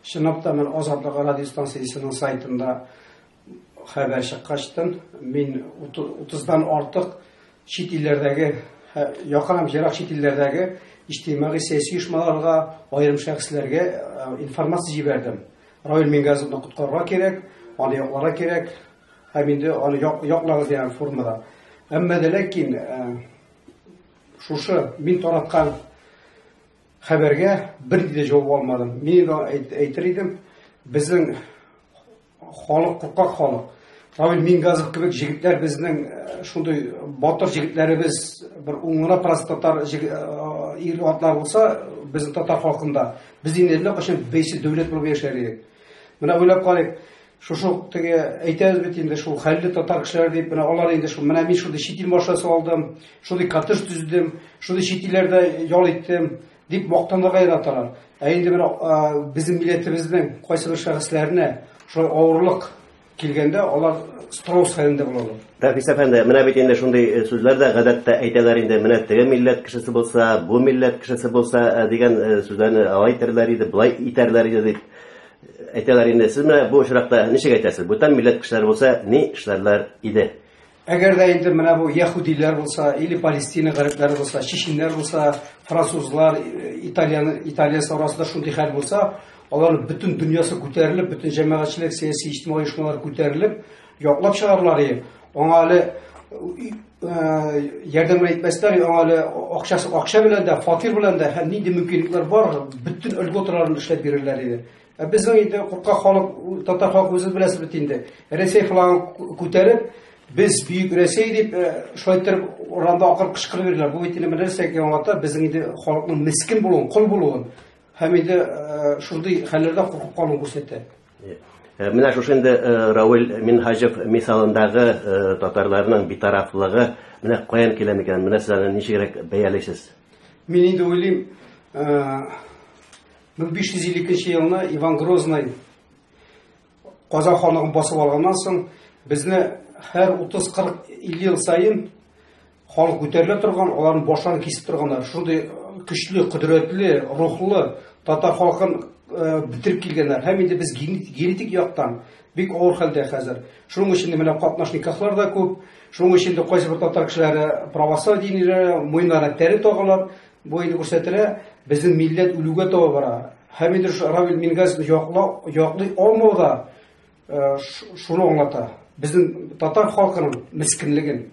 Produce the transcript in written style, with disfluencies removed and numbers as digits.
Чынлап та, мен Азатлык радиостанциясенең сайтында хәбәр чыккачтын, мин 30-дан артык чит илләрдәге, якын һәм ерак чит илләрдәге иҗтимагый сәяси оешмаларга, аерым шәхесләргә информация җибәрдем. Равил Мингазовны коткарырга кирәк, аны якларга кирәк һәм инде аны яклагыз дигән формада. Әмма дә ләкин шушы мин тараткан хәбәргә бернинди дә җавап алмадым. Мин инде әйтер идем, безнең халык куркак халык. Равил Мингазов кебек җегетләр безнең шундый батыр җегетләребез бер ун гына процент татар ир-атлар булса, безнең татар халкында без инде әллә кайчан бәйсез дәүләт булып яшәр идек. Менә уйлап карыйк, шушы теге әйтәбез бит инде шул хәлле татар кешеләре дип, менә алар инде шул, менә мин шундый чит ил машинасы алдым, шундый коттедж төзедем, шундый чит илләрдә ял иттем дип мактанырга яраталар. Ә инде менә безнең милләтебезнең кайсы бер шәхесләренә шулай авырлык килгәндә, алар страус хәлендә булалар. Рәфис әфәнде, менә бит инде шундый сүзләр дә гадәттә әйтәләр инде, менә теге милләт кешесе булса, бу милләт кешесе булса дигән сүзләрне алай итәрләр иде, болай итәрләр иде дип әйтәләр инде. Сез менә бу очракта ничек әйтәсез? Бүтән милләт кешеләре булса, ни эшләрләр иде? Әгәр дә инде менә бу яһүдиләр булса, или Палестина гарәпләре булса, чеченнәр булса, французлар, итальян, итальясы арасында шундый хәл булса, аларның бөтен дөньясы күтәрелеп, бөтен җәмәгатьчелек, сәяси, иҗтимагый оешмалар күтәрелеп, яклап чыгарлар иде. Аңа әле ярдәм итмәсләр, аңа әле акчасы акча белән дә, фатир белән дә һәм нинди мөмкинлекләр бар, бөтен льготаларын эшләп бирерләр иде. Ә безнең инде куркак халык, татар халкы үзегез беләсез бит инде. Рәсәй флагын күтәреп, без бөек Рәсәй дип, шулай иттереп урамда акырып кычкырып йөриләр. Бу бит инде нәрсәгә аңлата? Безнең инде халыкның мескен булуын, кол булуын һәм инде шундый хәлләрдә куркып калуын күрсәтә. Менә шушы инде Равил Минһаҗев мисалындагы татарларның битарафлыгы менә каян килә микән? Менә сез аны ничегрәк бәялисез? Мин инде уйлыйм, 1552 елны Иван Грозный Казан ханлыгын басып алганнан соң, безне һәр 30-40-50 ел саен халык күтәрелә торган, аларның башларын кисеп торганнар. Шундый көчле, кодрәтле, рухлы татар халкын бетереп килгәннәр. Һәм инде без генетик яктан бик авыр хәлдә хәзер. Шуның өчен менә катнаш никахлар да күп. Шуның өчен дә кайсы бер татар кешеләре православ диненә муеннарына тәре тагалар. Бу инде күрсәтелә, безнең милләт үлүгә таба бара. Һәм инде шушы Равил Мингазовны якла, яклый алмау да шуны аңлата. Безнең татар халкының мескенлеген.